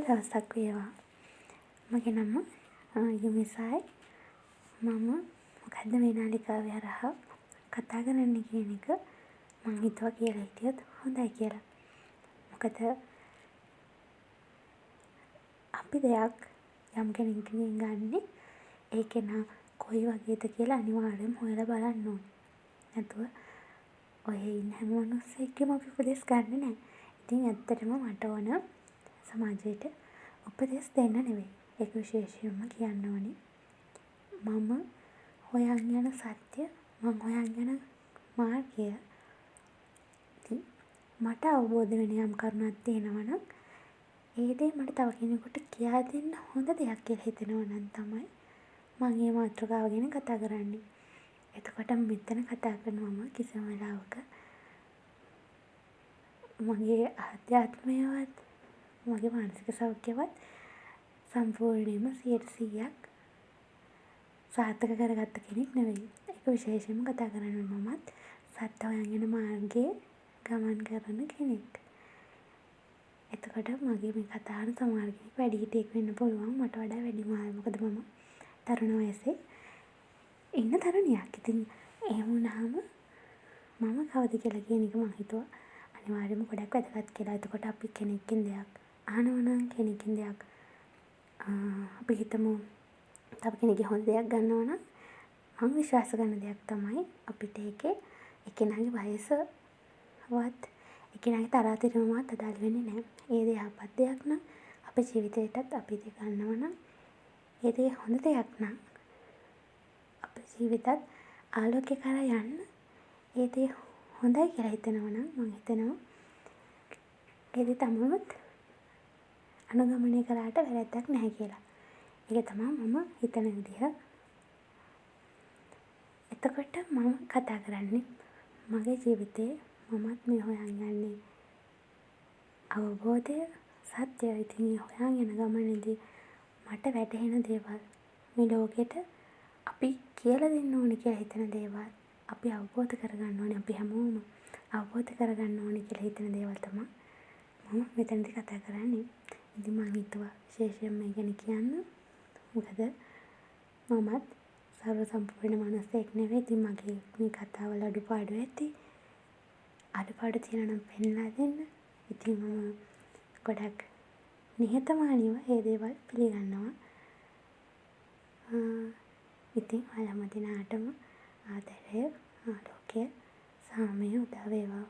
දවසක් වේවා. මගේ නම යුමිසායි. මම මොකද්ද මේ නාලිකාව හරහා කතා කරන්නේ කියන එක මං හිතුවා කියලා හිටියොත් හොඳයි කියලා. මොකද අපි දෙයක් යම් කෙනෙක්ගෙන් ගන්නේ ඒ කෙනා කොයි වගේද කියලා අනිවාර්යෙන්ම හොයලා බලන්න ඕනේ. නැතුව ඔය ඉන්න හැම මනුස්සයෙක්ගෙම අපි උපදෙස් ගන්නෙ නෑ. ඉතින් ඇත්තටම මට ඕන සමාජයට උපදෙස් දෙන්න නෙවෙයි. ඒක විශේෂයෙන්ම කියන්න ඕනේ මම හොයන් යන සත්‍ය, මං හොයන් යන මාර්ගය. ඉතින් මට අවබෝධ වෙන යම් කරුණක් තියෙනවා නම් ඒ දේ මට තව කෙනෙකුට කියා දෙන්න හොඳ දෙයක් කියලා හිතෙනවා නම් තමයි මං ඒ මාතෘකාව ගැන කතා කරන්නේ. එතකොට මෙතන කතා කරන මම කිසිම වෙලාවක මගේ ආධ්‍යාත්මයවත් මගේ මානසික සෞඛ්‍යවත් සම්පූර්ණයෙන්ම 100%ක් සාර්ථක කරගත්ත කෙනෙක් නෙවෙයි. ඒක විශේෂයෙන්ම කතා කරන්න ඕනේ. මමත් සත්‍ය හොයන් යන මාර්ගයේ ගමන් කරන කෙනෙක්. එතකොට මගේ මේ කතා අහන සමහර කෙනෙක් වැඩිහිටියෙක් වෙන්න පුළුවන්, මට වඩා වැඩිමහල්. මොකද මම තරුණ වයසේ ඉන්න තරුණියක්. ඉතින් එහෙම වුණාම මම කවුද කියලා කියන එක මං හිතුවා අනිවාර්යයෙන්ම ගොඩක් වැදගත් කියලා. එතකොට අපි කෙනෙක්ගෙන් දෙයක් අහනවා නම්, කෙනෙක්ගෙන් දෙයක් අපි හිතමු තව කෙනෙක්ගේ හොඳ දෙයක් ගන්නවා නම්, මං විශ්වාස කරන දෙයක් තමයි අපිට ඒකේ ඒ කෙනාගේ වයසවත් ඒ කෙනාගේ තරාතිරමවත් අදාළ වෙන්නේ නැහැ. ඒ දේ යහපත් දෙයක් නම් අපේ ජීවිතේටත් අපි ඒක ගන්නවා නම්, ඒ දේ හොඳ දෙයක් නම් අපේ ජීවිතත් ආලෝකය කරා යන්න ඒ දේ හොඳයි කියලා හිතෙනවා නම්, මං හිතනවා ඒ දේ තමනුත් අනුගමනය කළාට වැරැද්දක් නැහැ කියලා. ඒක තමා මම හිතන විදිහ. එතකොට මම කතා කරන්නේ මගේ ජීවිතේ මමත් මේ හොයන් යන්නේ අවබෝධය, සත්‍යය. ඉතින් ඒ හොයන් යන ගමනේදී මට වැටහෙන දේවල්, මේ ලෝකෙට අපි කියලා දෙන්න ඕනේ කියලා හිතෙන දේවල්, අපි අවබෝධ කරගන්න ඕනේ, අපි හැමෝම අවබෝධ කරගන්න ඕනේ කියලා හිතෙන දේවල් තමා මම මෙතනදී කතා කරන්නේ. ඉතින් මං හිතුවා විශේෂයෙන් මේ ගැන කියන්න. මොකද මමත් සර්ව සම්පූර්ණ මනුස්සයෙක් නෙවෙයි. ඉතින් මගේ මේ කතාවල අඩුපාඩු ඇති. අඩුපාඩු තියෙනවා නම් පෙන්ලා දෙන්න. ඉතින් මම ගොඩක් නිහතමානීව ඒ දේවල් පිළිගන්නවා. ඉතින් ඔයාලා හැම දෙනාටම ආදරය, ආලෝකය, සාමය උදා වේවා.